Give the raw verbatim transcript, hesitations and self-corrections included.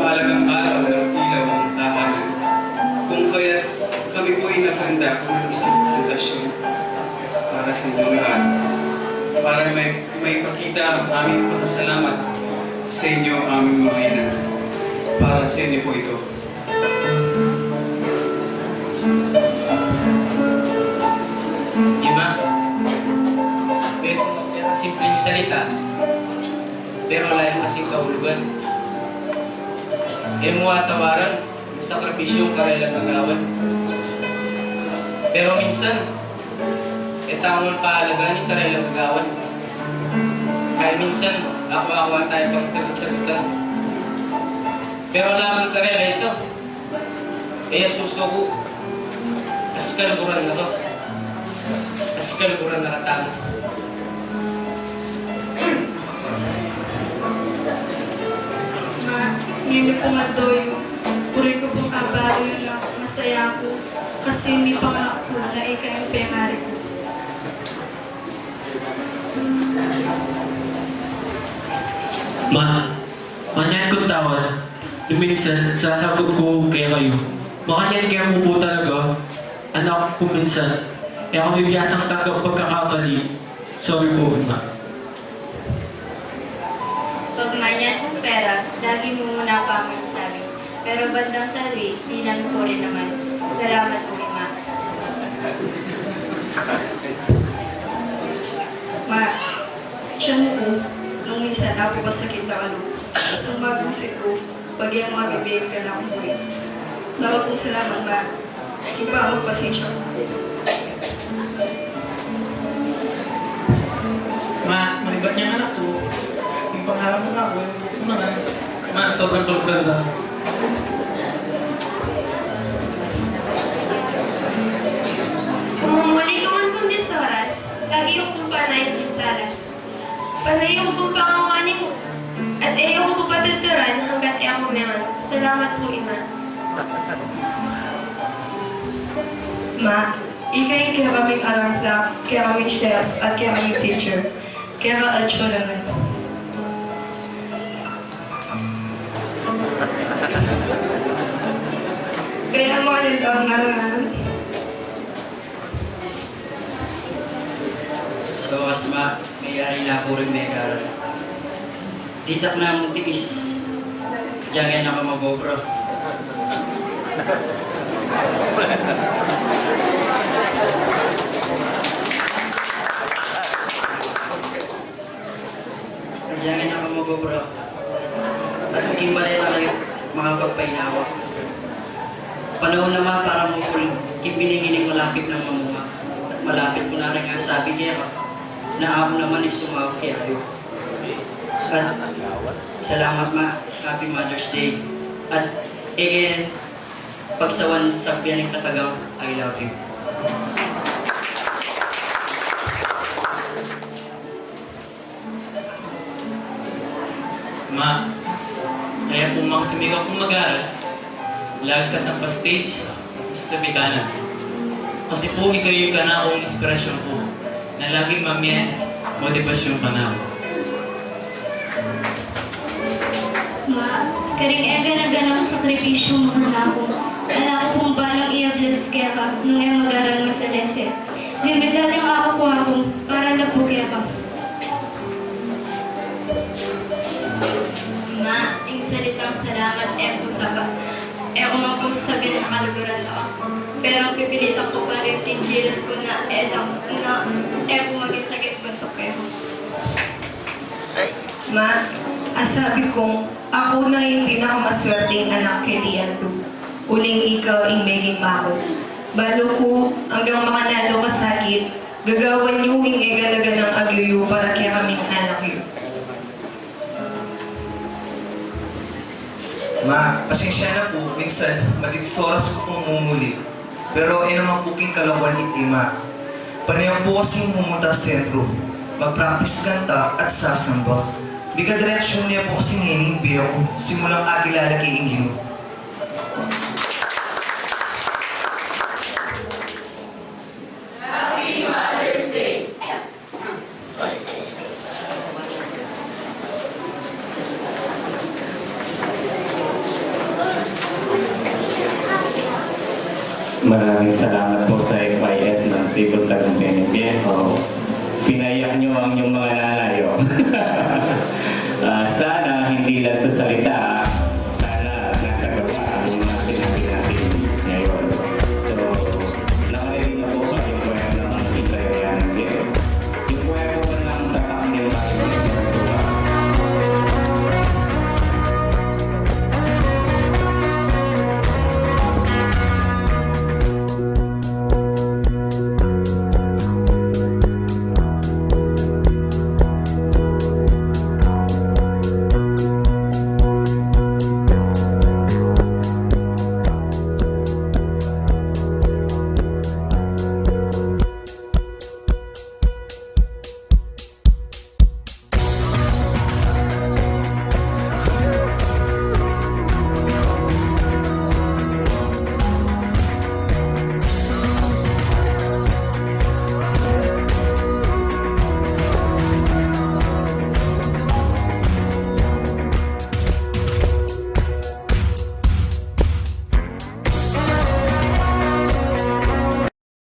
Talagang araw ng ilaw ang tahanan. Kung kaya't kami po'y naghanda ng isang presentasyon para sa inyong lahat. Para may, may pakita ang aming pasasalamat sa inyo, aming mga ina. Para sa inyo po ito. Ima, pero, pero simpleng salita, pero layo kasing kaulugan. E mu atawaran sakripisyung karelang gagawan. Pero minsan, e tamu kaalagaan ing karelang gagawan. Kaya minsan, akwa-akwa tayu pang sagut-sagutan. Pero ala man karela ita, e ya susuku. Kaskaluguran na ka. Kaskaluguran na ka tamu. Ma, ngeni pung aldo yu, buri ku pung abalu yu na masaya ku, kasi mipanganak ku na ika ing pengari ku. Ma, makanyan kung tawad, nung minsan, sasagot ku kekayu. Makanyan kaya mu pu talaga, anak, kung minsan, e kami biyasang tanggap pagkakamali. Sorry pu, Ima. Pag makanyan kung pera, lagi mu muna pamu sabi. Pero bandang tabi, dinan mu ku rin naman. Salamat pu, Ima. Ma, pasensya na ku nung minsan aku kasakit a lub. Basta magusit ku, pag e mu abibie ing kanakung buri. Dakal pung salamat, Ma. Iba, magpasensya ka. Ma, manibat niyang anak ku, ing pangarap mu kaku, e mu tutukan. Ma, sobrang sobrang da. Kung mumuli ka man pung diyes oras, lagi yu kung panayan ing salas. Panayan yu pung pangawani ku, at e yu ku pu patuturan hanggat e ku mengan. Salamat pu, Ima. Ma, ika ing kekaming alarm clock, kekaming chef, at kekaming teacher. Keka atsu naman. Kaya mo rin daw naman. Sa wakas, Ma, meyari na ku ring megaral. Ditak na mung tipis. Dinan na ku mangobra. Dinan na ku mangobra. At maging bale na kayu, makapagpainawa. Panaun na, Ma, para mukul king biningi ning malapit nang mamunga. At malapit ku na ring asabi keka na aku naman ing sumawag kekayu. At salamat, Ma. Happy Mother's Day. At e ke pagsawan sabian ing katagang I love you. Ma, kaya pu mang sumikap kung mag-aral, laging sasampa stage, sasabitan na. Kasi pu, ikayu ing kanakung inspirasyon ku, na laging mamie motibasyun pa na. Ma, karing e gana-ganang sakripisyu mu kanaku, ala ku pung banung i-bless keka nung e mag-aral masalese. Limpitan ing aku-aku para na pu keka. Ma, ing salitang salamat e ku sapa, e ku man pu sasabian na kaluguran na ka. Pero pipilitan ku pa rin king kilos ku na e lang, na e ku maging sakit buntuk keka. Ma, asabi kung aku na ing pinakamaswerteng anak keti antu, uling ika ing meging maku. Balu ku, anggang makanalu ka sakit, gagawan yu ing e gana-ganang agyu yu para kekaming anak yu. Ma, pasensya na pu, minsan madilis oras ku pung mumuli. Pero e naman pu king kalakuan iti, Ma. Pane ku pu kasing mumunta sentro, magpraktis kanta at sasamba. Bika direksyun ne pu kasi ngeni ing bie ku, simulang akilala ke ing Ginu. Happy Mother's Day! Maraming salamat po sa F Y S ng Cebu Tagumpay ng Viejo. Pinayak niyo ang inyong mga nanay, oh. Ah, sana hindi lang sa salita,